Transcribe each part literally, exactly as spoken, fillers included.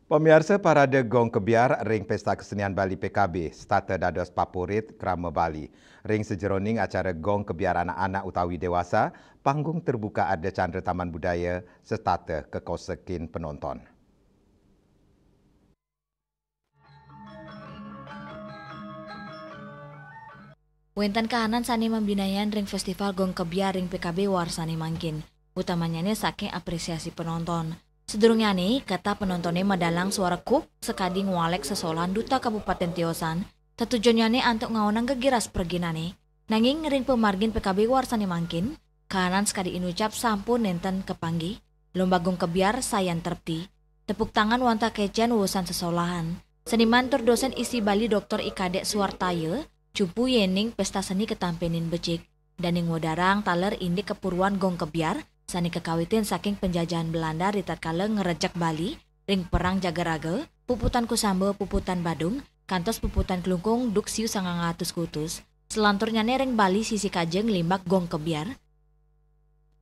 Pamiarsa, parade Gong Kebyar ring Pesta Kesenian Bali P K B setata dados papurit krama Bali. Ring sajeroning acara Gong Kebyar anak-anak utawi dewasa, panggung terbuka Ardha Candra Taman Budaya setata kakosekin penonton. Wénten kahanan sané mabinayan ring Festival Gong Kebyar ring P K B warsané mangkin, utamanyane saking apresiasi penonton. Sadurungnyane, ketah penontoné madalang swara kuk sakadi ngwalek sesolahan duta kabupaten tiosan, tetujonnyane antuk ngaonang gegiras preginane. Nanging ring pamargin P K B warsané mangkin, kahanan sakadi inucap sampun nenten kapanggih, lomba Gong Kebyar sayan trepti. Tepuk tangan wantah kecen wusan sesolahan. Seniman tur dosen I S I Bali Doktor I Kadek Suartaya, cupu yening pesta seni katampenin becik. Daning wedarang taler indik kapuruan Gong Kebyar, sane kakawitin saking penjajahan Belanda ritatkala ngrejek Bali ring Perang Jagaraga, puputan Kusamba, puputan Badung, kantos puputan Klungkung duk siu sangang atus kutus. Selanturnyane ring Bali sisi kaja nglimbak Gong Kebyar.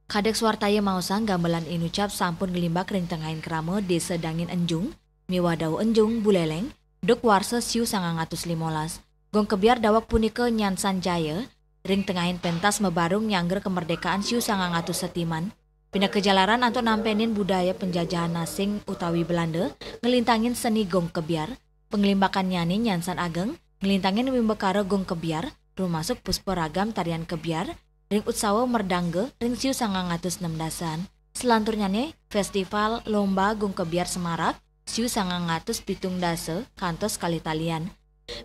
Kadek Suartaya maosang gamelan inucap sampun nglimbak ring tengahing krama Desa Dangin Enjung, miwah Dau Enjung, Buleleng, duk warsa siu sangang atus limolas. Gong Kebyar daweg punika nyansan jaya, ring tengahing pentas mabarung nyanggra kamardikaan siu sangang atus setiman. Pinaka jalaran antuk nampenin budaya penjajahan asing utawi Belanda, nglintangin seni Gong Kebyar. Panglimbakannyane nyansan ageng, nglintangin wimbakara Gong Kebyar, rumasuk puspa ragam tarian Kebyar, ring utsawa merdangga, ring siu sangang atus nem dasan. Selanturnyane, Festival Lomba Gong Kebyar Semarak, siu sangang atus pitung dasa, kantos kalih talian.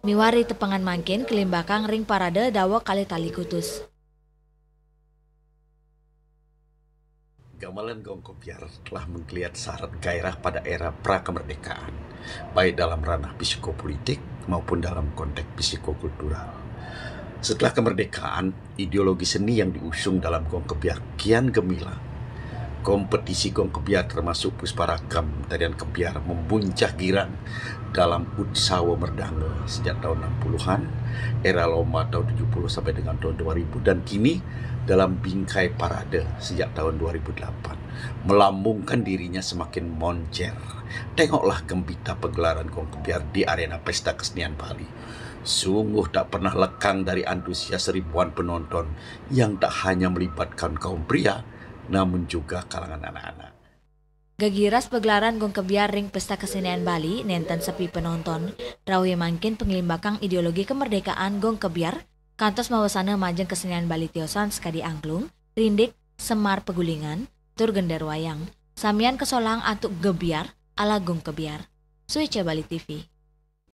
Miwah ri tepengan mangkin kalimbakang ring parade daweg kalih tali kutus. Gamelan Gong Kebyar telah menggeliat sarat gairah pada era pra-kemerdekaan, baik dalam ranah psikopolitik maupun dalam konteks psikokultural. Setelah kemerdekaan, ideologi seni yang diusung dalam Gong Kebyar kian gemilang. Kompetisi Gong Kebyar termasuk pusparagam tarian Kebyar membuncah girang dalam utsawa merdanga sejak tahun enam puluhan, era lomba tahun tujuh puluh sampai dengan tahun dua ribu, dan kini dalam bingkai parade sejak tahun dua ribu delapan, melambungkan dirinya semakin moncer. Tengoklah gembita pegelaran Gong Kebyar di arena pesta kesenian Bali. Sungguh tak pernah lekang dari antusias ribuan penonton yang tak hanya melibatkan kaum pria, namun juga kalangan anak-anak. Gegiras pagelaran Gong Kebyar ring Pesta Kesenian Bali nenten sepi penonton. Rauh mangkin panglimbakang ideologi kemerdekaan Gong Kebyar, kantos mawasana majeng kesenian Bali tiosan sakadi angklung, rindik, semar pagulingan, tur gender wayang. Samian kasolahang antuk gebyar ala Gong Kebyar. Suica Bali T V.